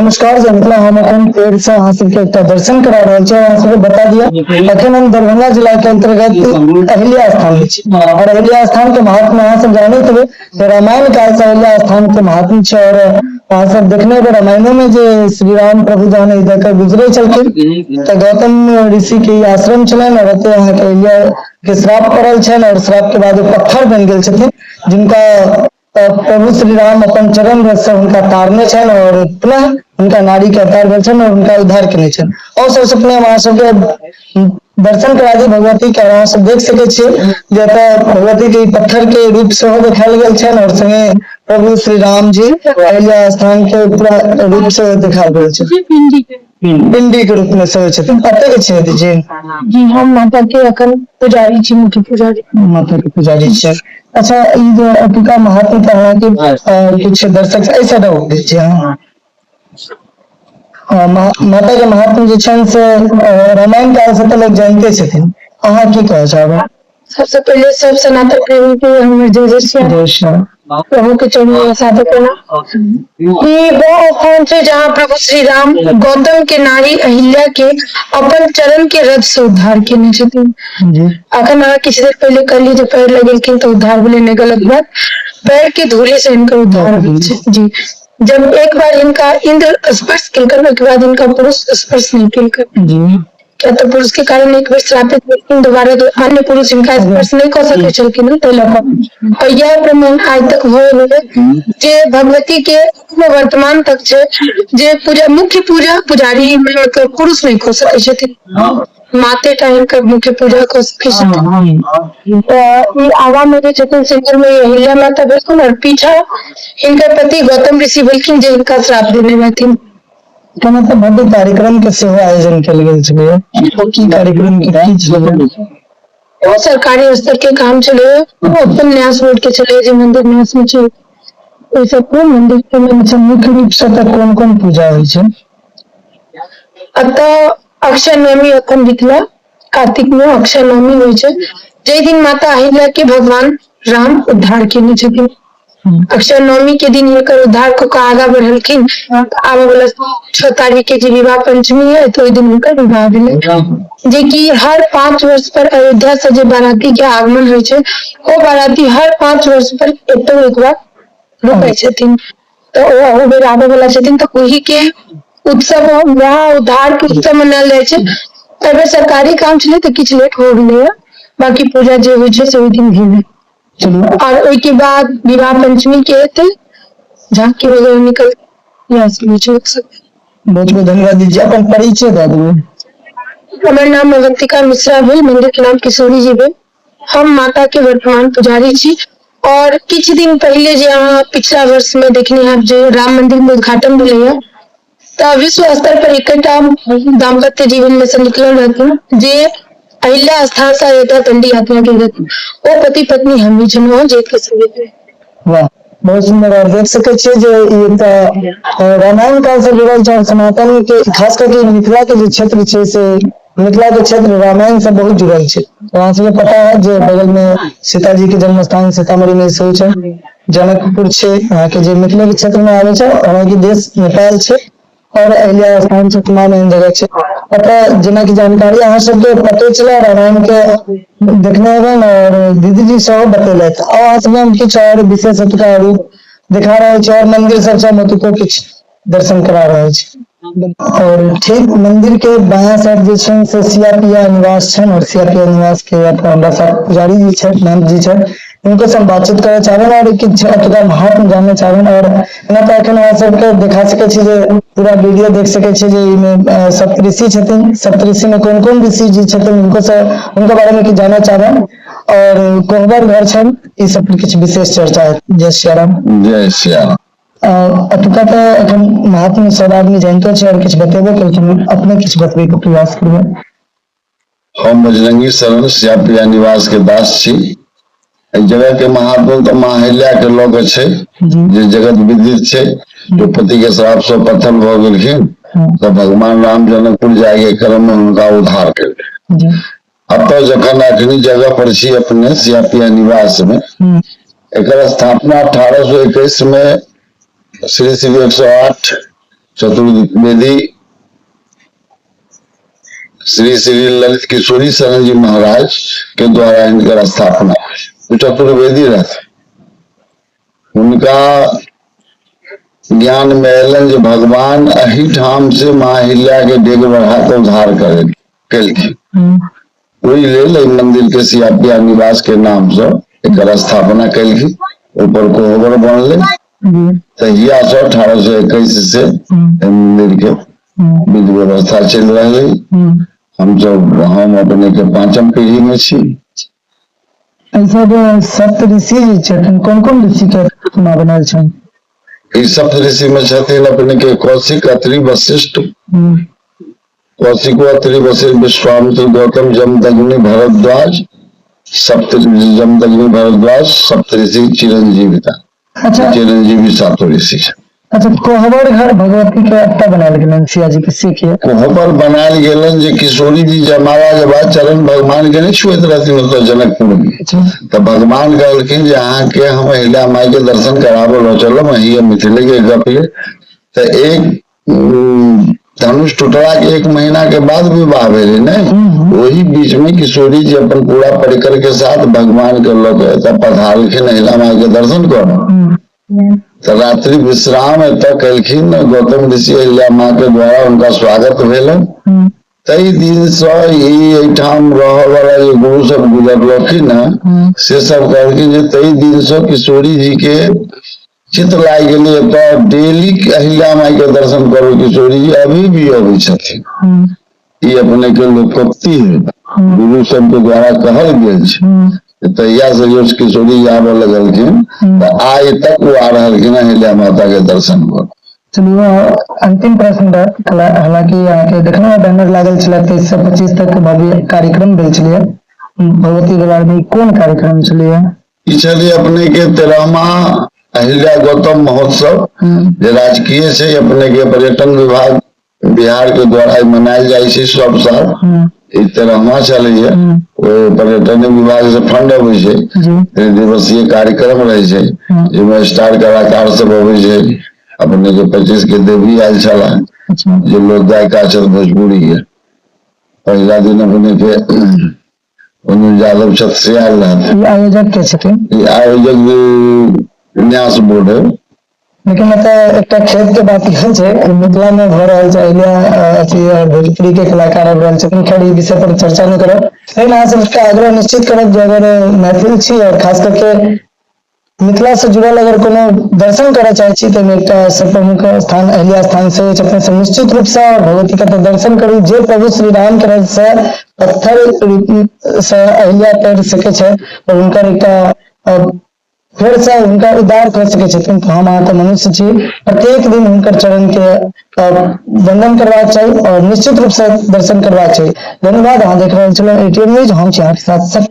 नमस्कार जय मिथिला। हम अखन फेर से अहाँ सबके एकटा दर्शन करा रहल छी। अहाँ सबके बता दिया अखन हम दरभंगा जिला के अंतर्गत अहिल्या स्थान में छी और अहिल्या स्थान के महात्म्य अहाँ सब जानैत हेबै। रामायण काल से अहिल्या स्थान के महात्म्य छै और अहाँ सब देखने हेबै रामायणो में जे श्री राम प्रभु जहन इधर के गुजरे छलखिन तऽ गौतम ऋषि के ई आश्रम छलनि और ओतय अहाँके अहिल्या के श्राप पड़ल छनि और श्राप के बाद ओ पत्थर बनि गेल छथिन जिनका प्रभु श्री राम अपन चरण रस से हुनका तारने छनि और पुनः हुनका नारी के अवतार भेल छनि और हुनका उद्धार केने छनि। और सबसे पहिने हम अहाँ सबके दर्शन करा दी भगवती के। अहाँ सब देख सकै छियै जे एतऽ भगवती के पत्थर के रूप सेहो देखायल गेल छनि और संगे प्रभु श्री राम जी अहिल्या स्थान के पूरा रूप से देखायल गेल छै, पिंडी के रूप में सेहो छथिन। कते के छियै जी? जी हम माता के अखन पुजारी छी, मुख्य पुजारी। माता के पुजारी छियै। अच्छा, ई जे एतुका महात्म्य तऽ अहाँके किछु दर्शक एहि साइड आबू जी। हाँ, माता के महात्म्य जे छनि से रामायण काल से तऽ लोक जानते छथिन। अहाँ की कहऽ चाहबै? सबसे पहिले सब सनातन प्रेमी के हमर जय जय श्री जय श्री प्रभु के चरण में सादर प्रणाम। ई वो स्थान छै जहाँ प्रभु श्री राम गौतम के नारी अहिल्या के अपन चरण के रज से उद्धार केने छथिन। जी। अखन अहाँ किछु देर पहिले कहलियै जे पैर लगेलखिन तऽ उद्धार भेलै, नहि, गलत बात। पैर के धूले से हिनकर उद्धार भेल छै जी। जब एक बार हिनका इंद्र स्पर्श केलकनि ओहिके बाद हिनका पुरुष स्पर्श नहि केलकनि जी। किया तऽ पुरुष के कारण एक बेर श्रापित भेलखिन, दोबारा तो अन्य पुरुष हिनका स्पर्श नहि कऽ सकै छलखिन हँ, ताहि लऽ कऽ। और यह प्रमाण आइ तक भऽ गेलै जे भगवती के वर्तमान तक छै जे पूजा मुख्य पूजा पुजारी मतलब पुरुष नहि कऽ सकै छथिन, माते टा हिनकर मुख्य पूजा कऽ सकै छथिन। तऽ ई आगा मे जे छथिन सिंदूर में अहिल्या माता भेलखिन और पीछा हिनकर पति गौतम ऋषि भेलखिन जे हिनका श्राप देने रहथिन। केना तऽ भव्य कार्यक्रम के सेहो आयोजन कयल गेल छलैया, ओ की कार्यक्रम के की छलै? ओ सरकारी स्तर के काम छलै, ओ अपन न्यास बोर्ड के छलै जे मंदिर न्यास में छै ओहि सब मंदिर के। अच्छा, मुख्य रूप से तऽ कोन कोन पूजा होइ छै? एतऽ अक्षय नवमी अखन बितला कार्तिक में अक्षय नवमी होइ छै, जाहि दिन माता अहिल्या के भगवान राम उद्धार केने छथिन। अक्षय नवमी के दिन हिनकर उद्धार कऽ कऽ आगा बढ़लखिन। आबऽ वाला 6 तारीख के जे विवाह पंचमी है तऽ ओहि दिन हुनकर विवाह भेलै, जेकि हर 5 वर्ष पर अयोध्या से जे बाराती के आगमन होइ छै ओ बाराती हर 5 वर्ष पर एतौ एक बार रुकै छथिन, तऽ ओ अहू बेर आबऽ वाला छथिन, तऽ ओहि के उत्सव विवाह उद्धार के उत्सव मनायल जाइ छै। एहि बेर सरकारी काम छलै तऽ किछु लेट हो गेलैया, बाकी पूजा जे होइ छै से ओहि दिन भेलै। चलू, और ओहिके बाद विवाह पंचमी के हेतै, झांकी वगैरह निकल, इएह सब होइ छै उत्सव। बहुत बहुत धन्यवाद दीदी, अपन परिचय दऽ देबै। हमर नाम अवंतिका मिश्रा भेल, मंदिर के नाम किशोरी जी भेल। हम माता के वर्तमान पुजारी छी और किछु दिन पहिले जे अहाँ पिछला वर्ष में देखने हैब जे राम मंदिर में उद्घाटन भेलैया तऽ विश्व स्तर पर एकेटा दाम्पत्य जीवन में से निकलल रहथिन जे अहिल्या स्थान से अयोध्या दंडी यात्रा गेल रहथिन, ओ पति पत्नी हमही छलहुँ जे के संगे। वाह, बहुत सुंदर। और देख सकै छियै जे ई एकटा रामायण काल से जुड़ल छै और सनातन के खास करके मिथिला के जे क्षेत्र छै से मिथिला के क्षेत्र रामायण से बहुत जुड़ल छै। अहाँ सबके पता है जे बगल में सीता जी के जन्म स्थान सीतामढ़ी में सेहो छै, जनकपुर छै अहाँके जे मिथिला के क्षेत्र में आबै छै, हालांकि देश नेपाल छै और अहिल्या स्थान छै, तमाम एहन जगह छै। ओतऽ जेनाकि जानकारी अहाँ सबके पते छलै, रामायण के देखने हेबै और दीदी जी सेहो बतेलथि। और अहाँ सबके हम किछु और विशेष एतुका रूप दिखा रहल छी और मंदिर सब छै, हम ओतुको किछु दर्शन करा रहल छी। और ठीक मंदिर के बायां साइड जे छै से सिया पिया निवास छनि और सिया पिया निवास के हमरा साथ पुजारी जी छथि, महंत जी छथि, हुनको से हम बातचीत करऽ चाहबनि और किछु एतुका महात्म्य जानऽ चाहबनि। और एना तऽ एखन अहाँ सबके देखा सकै छी जे पूरा वीडियो देख सकै छी जे एहिमे सप्तऋषि छथिन, सप्तऋषि में कोन कोन ऋषि जी छथिन हुनको से हुनका बारे में किछु जानऽ चाहबनि और कोहबर घर छनि, ई सब पर किछु विशेष चर्चा हैत। जय सियाराम। जय सियाराम। एतुका तऽ एखन महात्म्य सब आदमी जानितो छै और किछु बतेबो केलखिन, अपने किछु बतबै के प्रयास करबै। हम बजरंगी शरण श्याप्रिया निवास के दास छी। एहि जगह के महात्म्य तऽ माँ अहिल्या के लऽ के छै जे जगत विदित छै। जो पति के श्राप से पत्थर भऽ गेलखिन तऽ भगवान राम जनकपुर जाय के क्रम में हुनका उद्धार केलखिन। अतः जखन अखनी जगह पर छी अपने श्याप्रिया निवास में, एकर स्थापना 1821 में श्री श्री 108 चतुर्वेदी श्री श्री ललित किशोरी शरण जी महाराज के द्वारा हिनकर स्थापना ओ चतुर्वेदी रहथिन। हुनका ज्ञान में एलनि जे भगवान एहिठाम से माँ अहिल्या के डेग बढ़ा के उद्धार करे केलखिन। ओहि लेल एहि मंदिर के सियापिया निवास के नाम से एकर स्थापना केलखिन। ऊपर कोहबर बनले। तहिया से 1821 से एहि मंदिर के विधि व्यवस्था चलि रहलै। हमसब हम अपने के पांचम पीढ़ी में छी। एहि सब सप्त ऋषि जे छथिन, कोन कोन ऋषि के प्रतिमा बनायल छनि? ई सप्त ऋषि में छथिन अपने के कौशिक, अत्रि, वशिष्ठ, कौशिक, अत्रि, वशिष्ठ, विश्वामित्र, गौतम, जमदग्नि, भरद्वाज, सप्त जमदग्नि, भरद्वाज, सप्तऋषि चिरंजीविता। अच्छा। चिरंजीवी सातो ऋषि। अच्छा, कोहबर घर भगवती के एतऽ बनायल गेलनि सिया जी के, से किया? कोहबर बनायल गेलनि जे किशोरी जी जमाला के बाद चरण भगवान के नहीं छुएत रहथिन ओतऽ जनकपुर में। तऽ भगवान कहलखिन जे अहाँके हम अहिल्या माई के दर्शन कराबऽ लऽ चलब, अहीं मिथिले के गप ये। तऽ एक धनुष टूटला के 1 महीना के बाद विवाह भेलै ने, ओही बीच में किशोरी जी अपन पूरा परिकर के साथ भगवान के लऽ के एतऽ पधारलखिन अहिल्या माई के दर्शन करऽ। तऽ रात्रि विश्राम एतऽ केलखिन गौतम ऋषि अहिल्या माँ के द्वारा हुनका स्वागत भेलनि। ताहि दिन से ई एहिठाम रहऽ वाला जे गुरु सब गुजरलखिन हँ, से सब कहलखिन जे ताहि दिन से किशोरी जी के चित्त लागि गेलै एतऽ डेली अहिल्या माई के दर्शन करू। किशोरी जी अभी भी अबै छथिन। ई अपने के लोकोक्ति है, गुरु सबके द्वारा कहल गेल छै। तहिया से जो किशोरी जी आबऽ लगलखिन तऽ आइ तक ओ आ रहलखिन अहिल्या माता के दर्शन कर। चलिए, अंतिम प्रश्न रहत। हालांकि अहाँके देखलहुँ बैनर लागल छलै 23 से 25 तक भव्य कार्यक्रम भेल छलैए भगवती दरबार में, कोन कार्यक्रम छलैए? ई छलै अपने के 13वां अहिल्या गौतम महोत्सव जे राजकीय छै, अपने के पर्यटन विभाग बिहार के द्वारा ई मनायल जाइ छै सब साल। ई 13वां छलैए। ओहि पर्यटन विभाग से फंड अबै छै। त्रिदिवसीय कार्यक्रम रहै छै जाहिमे स्टार कलाकार सब अबै छै। अपने के 25 के देवी आयल छलाह जे लोक गायिका छथि भोजपुरी के। पहिला दिन अपने के अनिल यादव छथि से आयल रहथिन। ई आयोजक के छथिन? ई आयोजक जे न्यास बोर्ड है। लेकिन एतऽ एकटा खेत के बात इहो छै, मिथिला में भऽ रहल छै अहिल्या अथी और भोजपुरी के कलाकार आबि रहल छथिन। खैर, ई विषय पर चर्चा नहि करब, लेकिन अहाँ सबके आग्रह निश्चित करब जे अगर मैथिल छी और खास करके मिथिला से जुड़ल अगर कोनो दर्शन करऽ चाहै छी तऽ एहिमे एकटा सब प्रमुख स्थान अहिल्या स्थान सेहो अछि। अपने सब निश्चित रूप से और भगवती के तऽ दर्शन करू जे प्रभु श्री राम के रथ से पत्थर से अहिल्या तैर सकै छै और हुनकर एकटा फेर से हुनका उद्धार कऽ सकै छथिन, तऽ हम अहाँ तऽ मनुष्य छी, प्रत्येक दिन हुनकर चरण के वंदन करबाक चाही और निश्चित रूप से दर्शन करबाक चाही। धन्यवाद। अहाँ देख रहल छलहुँ एटीएम न्यूज, हम छी अहाँके साथ।